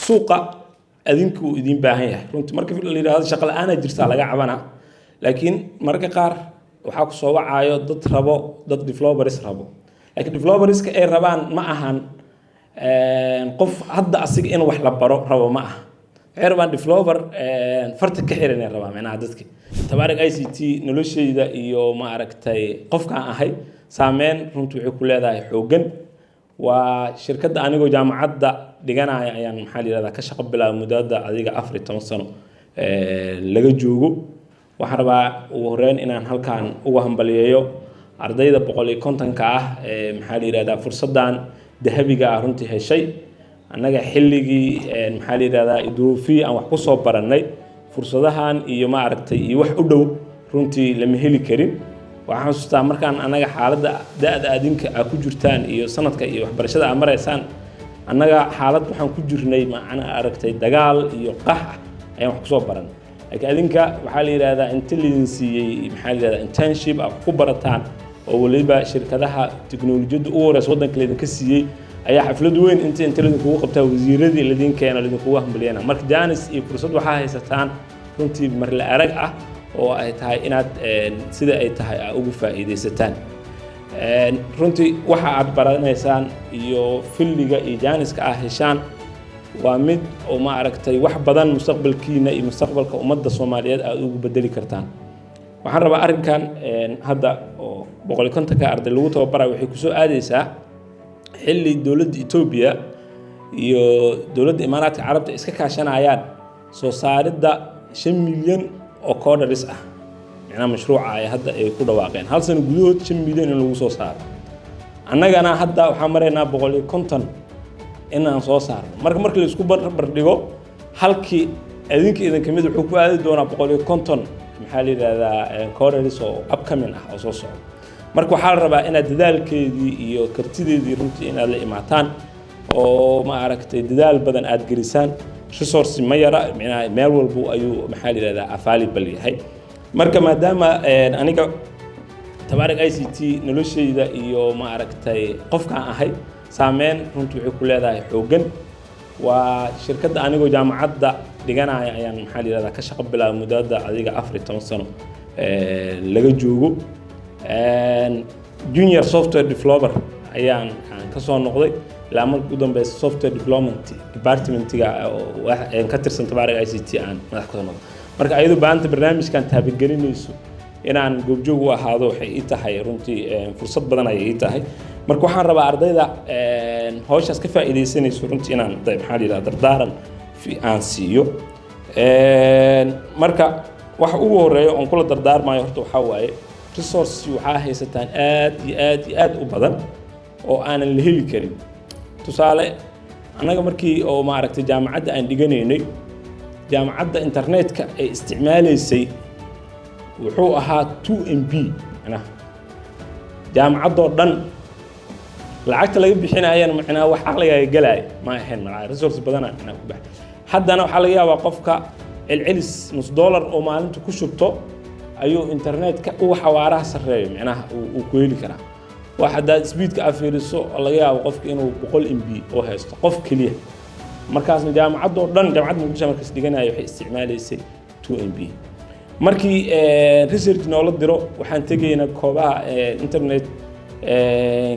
Suuqa adinkuu idiin baahan yahay. Runtii marka la yidhahdo shaqa la-aanaa jirtaa, laga cabanaa, laakiin mararka qaar waxaa kusoo wacaayo dad rabo, dad developers rabo, laakiin developerska ay rabaan ma ahan qof hadda asiga in wax la baro rabo ma aha. Waxay rabaan developer farta ka xiran ay rabaan. Micnaha dadki Tabaarak ICT nolosheyda iyo, ma aragtay, qofkaan ahay saameyn runtii waxay ku leedahay xooggan. Waa shirkadda anigoo jaamacadda dhiganaya ayaan, maxaa la yihahdaa, ka shaqo bilaabay muddada adiga 14 sano laga joogo. Waxaan rabaa ugu horeyn inaan halkan uga hambaliyeeyo ardayda 150-ka ah ee, maxaa la yihahdaa, fursaddan dahabiga ah runtii heshay. Annaga xilligii, maxaa la yihahdaa, duruufihii aan wax ku soo barannay, fursadahan iyo, ma aragtay, iyo wax u dhow runtii lama heli karin. Waxaan xasuustaa markaan annaga xaaladda da-da adinka aa ku jirtaan iyo sanadka iyo waxbarashada aa maraysaan, annaga xaalad waxaan ku jirnay, macna aragtay, dagaal iyo qax ah ayaan wax kusoo baran. Laakiin adinka waxaa la yidhahdaa inta laydin siiyey, maxaa la yidhahdaa, internship aa ku barataan oo weliba shirkadaha teknolojiyadda ugu horeysa waddanka laydinka siiyey ayaa xaflad weyn inta laydinkugu qabtaa, wasiiradii laydin keeno, laydinkugu hambaliyana. Marka chance iyo fursad waxaa haysataan runtii marle arag ah oo ay tahay inaad sida ay tahay aa ugu faa'iidaysataan. Runtii waxa aad baranaysaan iyo fieldiga iyo chanceka aa heshaan waa mid oo, ma aragtay, wax badan mustaqbalkiina iyo mustaqbalka ummadda Soomaaliyeed aad ugu bedeli kartaan. Waxaan rabaa arrinkan hadda oo 150-ka arday lagu tababarayo waxay kusoo aadaysaa xilli dowladda Etoobiya iyo dowladda Imaaraadka Carabta iska kaashanayaan soo saaridda 5 milyan oo coders ah. Micnaha mashruuca ay hadda ay ku dhawaaqeen, hal sano gudahood 5 milyan in lagu soo saaro. Annagana hadda waxaan maraynaa 150 inaan soo saarno. Marka la isku barbardhigo, halkii adinka idinka mid wuxuu ku aadi doonaa 150, maxaa la yidhahdaa, coders oo upcoming ah oo soo socda. Marka waxaa la rabaa inaad dadaalkeedii iyo kartideedii runtii inaad la imaataan oo, ma aragtay, dadaal badan aad gelisaan. Resource ma yara, micnaha meel walbo ayuu, maxaa la yidhahdaa, available yahay. Marka maadaama aniga Tabaarak ICT nolosheyda iyo, ma aragtay, qofkaan ahay saameyn runtii waxay ku leedahay xooggan. Waa shirkadda anigoo jaamacadda dhiganaya ayaan, maxaa la yihahdaa, ka shaqo bilaabay muddada adiga 14 sano laga joogo. Junior software developer ayaan aan ka soo noqday ilaa marka ugu dambeysa software development departmentiga oo ka tirsan Tabaarak ICT aan madax kasoo noqday. Marka ayadoo baanta barnaamijkan taabagelinayso inaan goobjoog u ahaado waxay ii tahay runtii fursad badan ayay ii tahay. Marka waxaan rabaa ardayda hawshaas ka faa'iidaysanayso runtii inaan, maxaa la yidhahda, dardaaran aan siiyo. Marka waxa ugu horeeya oon kula dardaarmayo horta waxaa waaye, resource waxaa haysataan aad iyo aad iyo aad u badan oo aanan la heli karin. Tusaale, annaga markii oo, maaragtay, jaamacadda aan dhiganaynay, jaamacadda internetka ay isticmaalaysay wuxuu ahaa 2 MB. Macnaha jaamacaddoo dhan lacagta laga bixinayana, macnaha, wax caqligaaga galaaya ma ahayn. Macnaha resource badana macnaha ku bax. Haddana waxaa laga yaabaa qofka celcelis nus dollar oo maalinta ku shubto ayuu internetka uga xawaaraha sarreeyo, macnaha, uu ku heli karaa. Wax haddaad speedka aad fiiriso, laga yaabo qofka inuu 100 MB oo haysto qof keliya. Markaasna jaamacaddoo dhan, Jaamacadda Muqdisho markaas dhiganaya, waxay isticmaalaysay 2 MB. Markii research noola diro, waxaan tegaynaa koobaha internet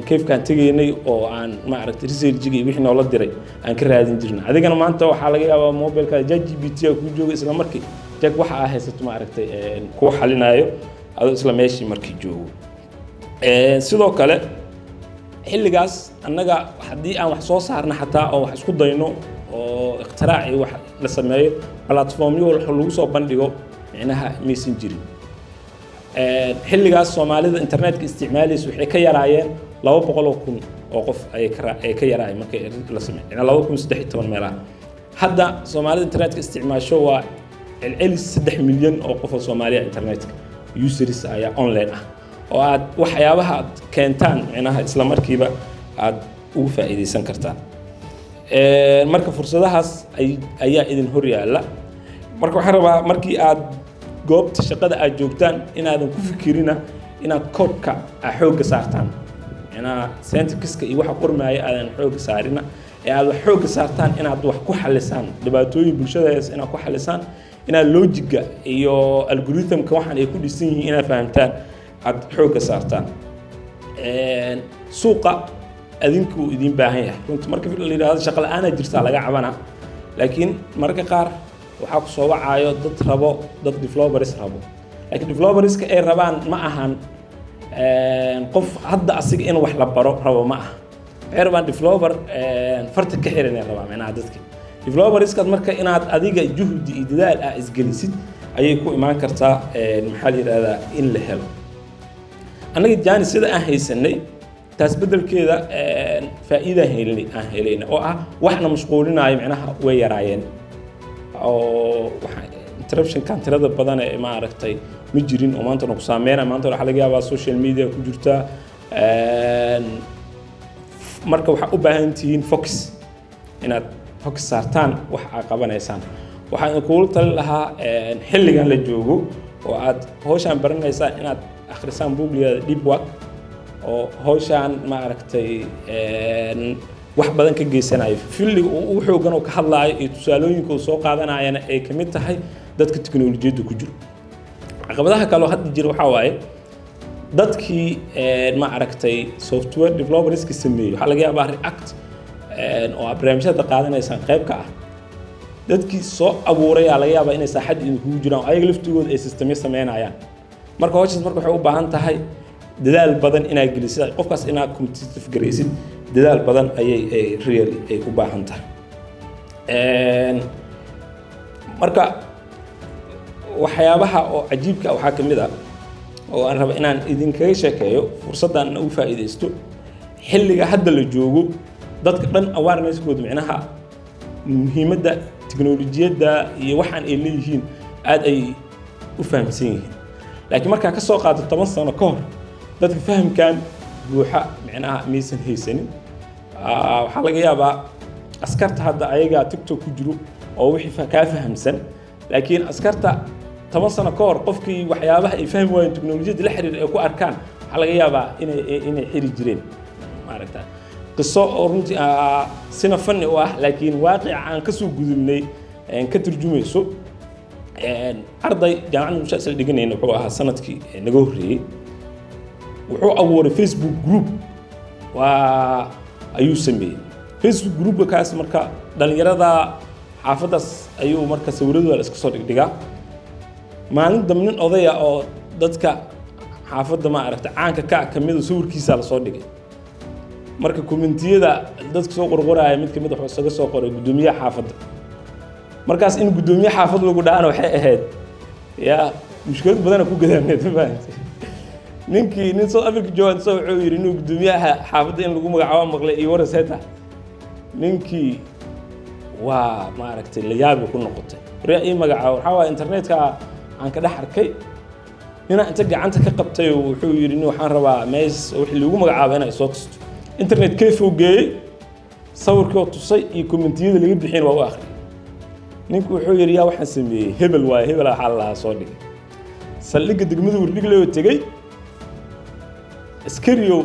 cafekaan tegaynay oo aan, maaragtay, researchiga iyo wixii noola diray aan ka raadin jirnay. Adigana maanta waxaa laga yaabaa mobilka ChatGPT kuu jooga, isla markii jag waxa aa haysato, maaragtay, kuu xalinaayo adoo isla meeshii markii joogo. Sidoo kale xilligaas annaga haddii aan wax soo saarno xataa oo wax isku dayno oo ikhtirac iyo wax la sameeyo, platformyo wax lagu soo bandhigo micnaha maysan jirin. Xilligaas Soomaalida internetka isticmaalaysa waxay ka yaraayeen 200,000 oo qof ayay ka yaraayeen markii la sameeyay, micnaha 2013 meelaha. Hadda Soomaalida internetka isticmaasho waa celcelis 3 milyan oo qof oo Soomaaliya internetka users ayaa online ah oo aad waxyaabaha aad keentaan, micnaha, isla markiiba aad ugu faa'iidaysan kartaan. Marka fursadahaas ayaa idin hor yaalla. Marka waxaan rabaa markii aad goobta shaqada aad joogtaan inaadan ku fikirina inaad codeka aa xoogga saartaan, micnaha syntaxiska iyo waxa qormaaya aadan xoogga saarina, ee Ee aad wax xoogga saartaan inaad wax ku xalisaan dhibaatooyin bulshadaas, inaad ku xalisaan, inaad logic-ga iyo algorithm-ka waxaan ay ku dhisan yihiin inaad fahamtaan, aad xoogga saartaan. Suuqa adinkuu idiin baahan yahay runtii. Marka la yidhahdo shaqa la-aanaa jirtaa laga cabanaa, laakiin mararka qaar waxaa ku soo wacaayo dad rabo, dad developers rabo, laakiin developers-ka ay rabaan ma ahan qof hadda asiga in wax la baro rabo ma aha. Waxay rabaan developer farta ka xiran ay rabaan micnaha dadka developers-kaas. Marka inaad adiga juhdi iyo dadaal ah isgelisid ayay ku imaan kartaa, maxaa la yidhahdaa, in la helo. Annaga chance sida aan haysanay, taas beddelkeeda faa'iida helnay aan helayna oo ah waxna mashquulinaayo micnaha way yaraayeen, oo waxa interruption-kan tirada badan ee maaragtay ma jirin oo maanta ku saameynaya. Maanta waxaa laga yaabaa social media ku jirta. Marka waxaa u baahan tihiin focus, inaad focus saartaan wax aad qabanaysaan. Waxaan idinkugu talin lahaa xilligan la joogo oo aad hawshaan baranaysaan inaad akhrisaan buug la yihahdo Deep Work, oo hawshaan maaragtay wax badan ka geysanayo, field-iga uu ugu xoogan oo ka hadlaayo iyo tusaalooyinka uu soo qaadanayana ay ka mid tahay dadka tiknolojiyadda ku jiro. Caqabadaha kaloo hadda jira waxaa waaye dadkii ma aragtay software developers-ka sameeyey. Waxaa laga yaabaa React oo aad barnaamijyada qaadanaysaan qayb ka ah, dadkii soo abuurayaa laga yaabaa inay saaxadda idinkugu jiraan oo ayaga laftigooda ay system-yo sameynayaan. Marka hawshaas marka waxay u baahan tahay dadaal badan inaad gelisid, qofkaas inaad competitive garaysid, dadaal badan ayay ay really ay u baahan tahay. Marka waxyaabaha oo cajiibka waxaa ka mid ah oo aan raba inaan idinkaga sheekeeyo, fursaddan ugu faa'iidaysto, xilliga hadda la joogo dadka dhan awareness-kooda micnaha muhiimadda tiknolojiyadda iyo waxaan ay leeyihiin aad ay u fahamsan yihiin. Laakiin markaa ka soo qaato 10 sano ka hor, dadka fahamkan buuxa micnaha maysan haysanin. Waxaa laga yaabaa askarta hadda ayagaa TikTok ku jiro oo wixii kaa fahamsan, laakiin askarta 10 sano ka hor qofkii waxyaabaha ay fahmi waayeen teknolojiyadda la xiriir ay ku arkaan, waxaa laga yaabaa inay xiri jireen. Maaragta qiso oo runtii sina fanni u ah, laakiin waaqica aan kasoo gudubnay ka turjumayso. Arday jaamacadda Muqdisho isla dhiganayna wuxuu ahaa sanadkii naga horreeyey, wuxuu abuuray Facebook group waa ayuu sameeyey. Facebook group-ka kaas marka dhalinyarada xaafaddaas ayuu marka sawiradooda la iska soo dhigdhigaa. Maalin dambe nin odaya oo dadka xaafadda ma aragta caanka ka kamida sawirkiisa lasoo dhigay. Marka comment-iyada dadka soo qorqoraya mid kamid wuxuu isaga soo qoray guddoomiyaha xaafadda. Markaas in guddoomiye xaafad lagu dhahana waxay ahayd yaa mushkilad badana ku gadaaneed, ma fahamtay? Ninkii nin South Africa jooga soo wuxuu yidhi inuu guddoomiyaha xaafadda in lagu magacaabo maqlay iyo waraseta. Ninkii waa maaragtay la yaabi ku noqotay, waryaa ii magacaabo. Waxaa waaye internetka aan ka dhex arkay ninaa inta gacanta ka qabtay. Wuxuu yidhi nin waxaan rabaa mees wixii lagu magacaabo inay soo tusto. Internet cafe uu geeyey, sawirkii oo tusay iyo comment-iyada laga bixin waa u akhriyay. Ninku wuxuu yidhi yaa waxaan sameeyey? Hebel waaye, hebel waxaa la lahaa soo dhigay. Saldhigga degmada Wardhigley oo tegey, askariyow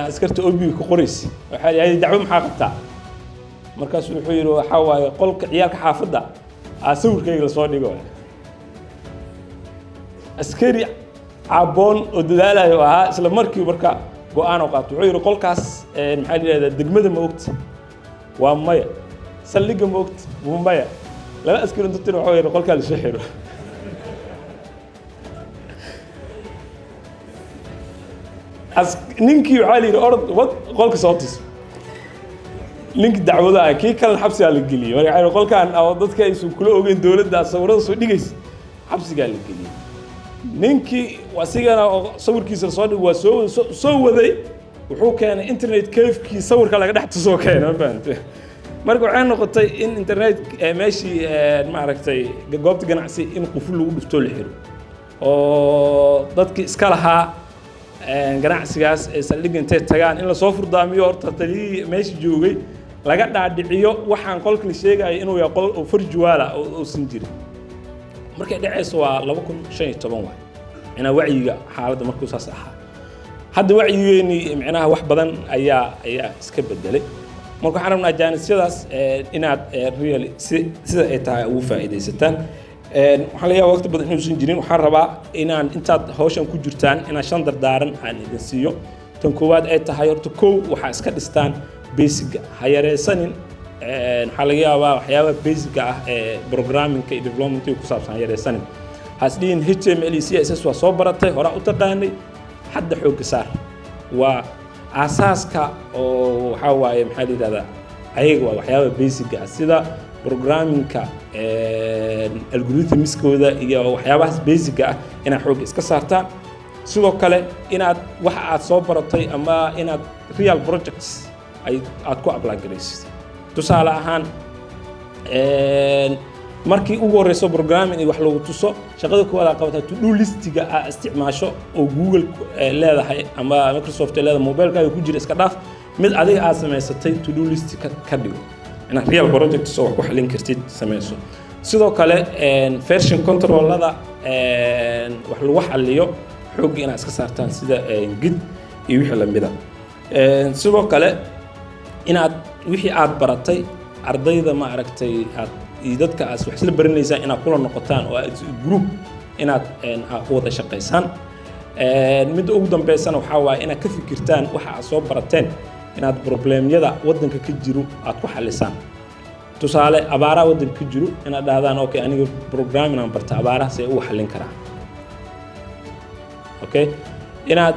askarta obiga ka qoraysa waxaa la yidhi dacwo maxaa qabtaa? Markaasuu wuxuu yidhi waxaa waaye qolka ciyaalka xaafadda aa sawirkayga lasoo dhigo. Askari caboon oo dadaalayo ahaa, isla markii marka go-aan oo qaato. Wuxuu yidhi qolkaas maxaa la yidhahdaa, degmada ma ogta? Waa maya. Saldhigga ma ogta? Maya. Laba askari inta tiri wuxuu yidhi qolkaa lasoo xiro. Ninkii waxaa la yidhi orod wad qolka soo tus. Ninkii dacwada ah kii kalena xabsigaa la geliyey. Marka waxaa qolkan oo dadka aysan kula ogeyn dowladda sawirada soo dhigaysa xabsigaa la geliyey. Ninkii asigana oo sawirkiisa lasoo dhig waa soo soo waday, wuxuu keenay internet cafe-kii sawirka laga dhex tusoo keenay, ma fahamtay? Marka waxay noqotay in internet meeshii maaragtay goobta ganacsi in quful lagu dhuftoo la xiro, oo dadkii iska lahaa ganacsigaas ee saldhigga intay tagaan in lasoo furdaamiyo, horta taliyihii meesha joogay laga dhaadhiciyo waxaan qolka la sheegayo inuu yahay qol oo farjuwaala oo uusan jirin. Markay dhacayso waa 2015 waay. Micnaha wacyiga xaaladda markuu saas ahaa, hadda wacyigeenii micnaha wax badan ayaa iska bedelay. Marka waxaan rabnaa jaanisyadaas inaad really si sida ay tahay ugu faa'iidaysataan. Waxaan laga yaabaa waqti badan inuusan jirin. Waxaan rabaa inaan intaad hawshan ku jirtaan inaan shan dardaaran aan idin siiyo. Tan koowaad ay tahay, horta kow, waxaa iska dhistaan basic-ga, ha yareysanin. Waxaa laga yaabaa waxyaabaha basic-ga ah ee programming-ka iyo development-ka ku saabsan ha yareysanin. Ha isdhihin HTML iyo CSS waa soo baratay, horaa u taqaanay. Hadda xoogga saar, waa aasaaska oo waxaa waaye, maxaa la yidhahdaa, ayaga waa waxyaabaha basic-ga ah, sida programming-ka algorithms-kooda iyo waxyaabahaas basic-ga ah inaad xoogga iska saartaan. Sidoo kale inaad waxa aad soo baratay ama inaad real projects ay aad ku apply garaysid. Tusaale ahaan, markii ugu horeyso programming iyo wax lagu tuso, shaqada koowaad aad qabataa to do list-iga aad isticmaasho oo Google leedahay ama Microsoft ay leedahay, mobilkaaga ku jira iska dhaaf, mid adiga aad samaysatay to do list ka dhigo, inaad real projects oo wax ku xalin kartid samayso. Sidoo kale version control-ada wax lagu xaliyo xoogga inaad iska saartaan, sida Git iyo wixii lamida. Sidoo kale inaad wixii aad baratay ardayda, ma aragtay, aad iyo dadka aad wax isla baranaysaan inaad kula noqotaan oo aad group inaad aad u wada shaqaysaan. Midda ugu dambeysana waxaa waaye inaad ka fikirtaan waxa aad soo barateen inaad problem-yada waddanka ka jiro aad ku xalisaan. Tusaale, abaaraha waddanka ka jiro, inaad dhahdaan, "Okay, aniga programming aan barta, abaaraha see ugu xallin karaa?" Okay, inaad,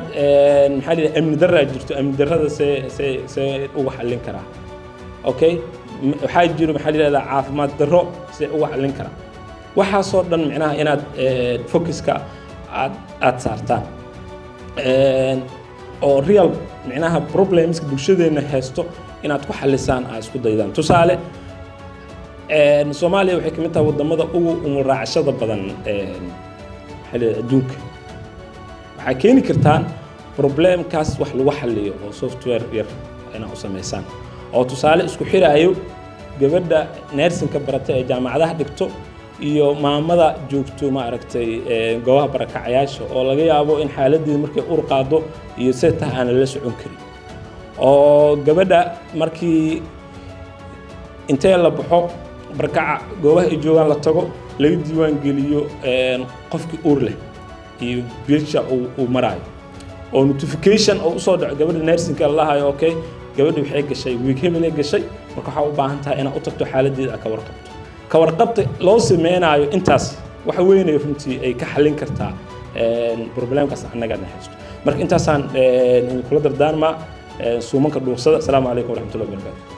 maxaa la yidhaha, amni darraa jirto, amni darrada see uga xallin karaa? Okay, waxaa jiro, maxaa la yidhahdaa, caafimaad darro, see uga xallin karaa? Waxaasoo dhan micnaha inaad focus-ka aad saartaan oo real micnaha problems bulshadeenna haysto inaad ku xalisaan, aad isku daydaan. Tusaale, Soomaaliya waxay ka mid tahay wadamada ugu umulraacashada badan, maxaa la yidhahdaa, adduunka. Waxaa keeni kartaan problem-kaas wax lagu xaliyo oo software yar inaad u samaysaan, oo tusaale isku xiraayo gabadha nursing-ka barata ee jaamacadaha dhigto iyo maamada joogto, ma aragtay, goobaha barakacayaasha, oo laga yaabo in xaaladeeda markay ur qaado iyo see taha aan lala socon karin, oo gabadha markii intee la baxo barakaca goobaha ay joogaan la tago, laga diiwaan geliyo qofkii uur leh iyo bisha uu maraayo, oo notification oo usoo dhaco gabadha nursing-ka la lahayo, "Okay, gabadha waxay gashay week hebelay gashay, marka waxaa u baahan tahay inaad u tagto, xaaladeeda aad ka warqabto." Ka warqabta loo sameynaayo intaas waxa weynay runtii ay ka xallin kartaa problem-kaas annagana haysto. Marka intaasaan kula dardaarmaa. Suumanka dhuuqsada. Asalaamu calaykum waraxmatullahi wabarakaatu.